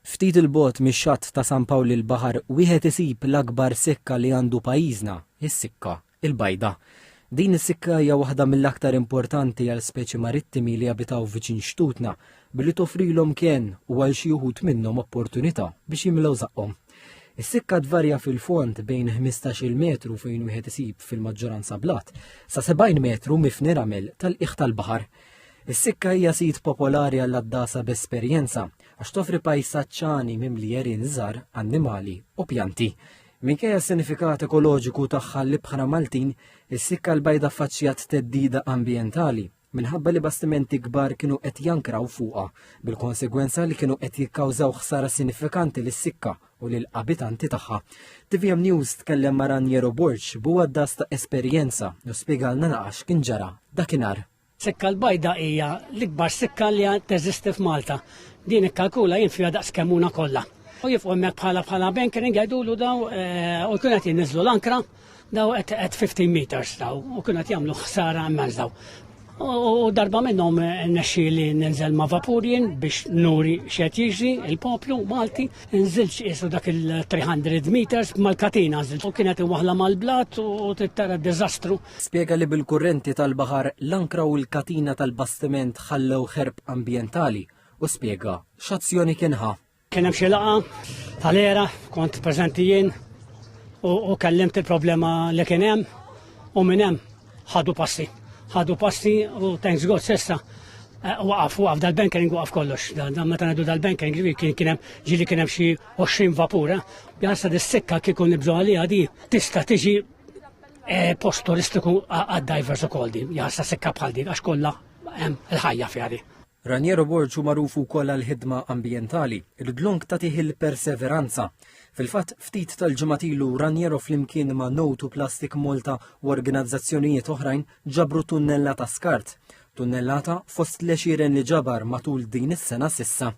Ftit 'il bogħod mix-xatt ta' San Pawl il-Baħar wieħed isib l-akbar sikka li għandu pajjiżna, is-Sikka il-Bajda. Din is-sikka hija waħda mill-aktar importanti għal speċi marittimi li jabitaw viċin xtutna billi toffrilhom kenn u għal xi uħud minnhom opportunità biex jimlew żaqqhom. Is-sikka tvarja fil-fond bejn 15-il metru fejn wieħed isib fil-maġġoranza blat sa 70 metru mifni ramel tal-qiegħ tal-baħar. Is-sikka hija sit popolari għall-għaddasa b'esperjenza għax toffri pajsaġġ għani mimli għerien żgħar, annimali u pjanti. Minkejja s-sinifikat ekoloġiku tagħha l-ibħra Maltin, is-sikka l-bajda ffaċċjat theddida ambjentali minħabba li bastimenti kbar kienu qed jankraw fuqha, bil-konsegwenza li kienu qed jikkawżaw ħsara sinifikanti lis-sikka u lill-abitanti tagħha. TVM News tkellem ma' Raniero Borg, bugħaddas ta' esperjenza u spjegalna naqax kien ġara dakinhar. Sikka l-Bajda hija l-ikbar sikka li teżisti f'Malta. Din ikkalkula jien fiha daqs kemmuna kollha. U jifqu hemmhekk bħala bħala bunkering jgħidulu daw eh, u jkun qed jinniżlu l-ankra daw at 15 meters daw u kienu qed jagħmlu ħsara immens daw. U darba minnhom eh, nexxi li ninżel ma' vapur jien biex nuri x'qed jiġri il-poplu Malti, nżilt qisu dak il-300 meters mal-katina nżilt u kienet imwaħla mal-blat u tittara d-diżastru. Spjega li bil-kurrenti tal-baħar l-ankra u l-katina tal-bastiment ħallew ħerb ambjentali u spjega x'azzjoni kien ħa. Kien hemm xi laqgħa tal-era, kont preżenti jien u kellimt il-problema li kien hemm u minn hemm ħadu passi. Ħadu passi u thanks God s'issa eh, waqaf waqaf dal-bunkering waqaf kollox. Dan meta ngħidu dal-bunkering kien kien hemm ġieli kien hemm xi 20 vapur. Eh. Jassa dis-sikka kieku nibżgħu għaliha di tista' tiġi eh, post turistiku għad-divers ukoll din, jassa sikka bħal din għax kollha hemm il-ħajja fiha di. Raniero Borg hu magħruf ukoll għal ħidma ambjentali, il-dlonk tagħtih il-perseveranza. Fil-fatt, ftit tal-ġimgħat ilu Raniero flimkien ma' No to Plastic Malta u organizzazzjonijiet oħrajn ġabru tunnellata skart. Tunnellata fost l-għexieren li ġabar matul din is-sena s'issa.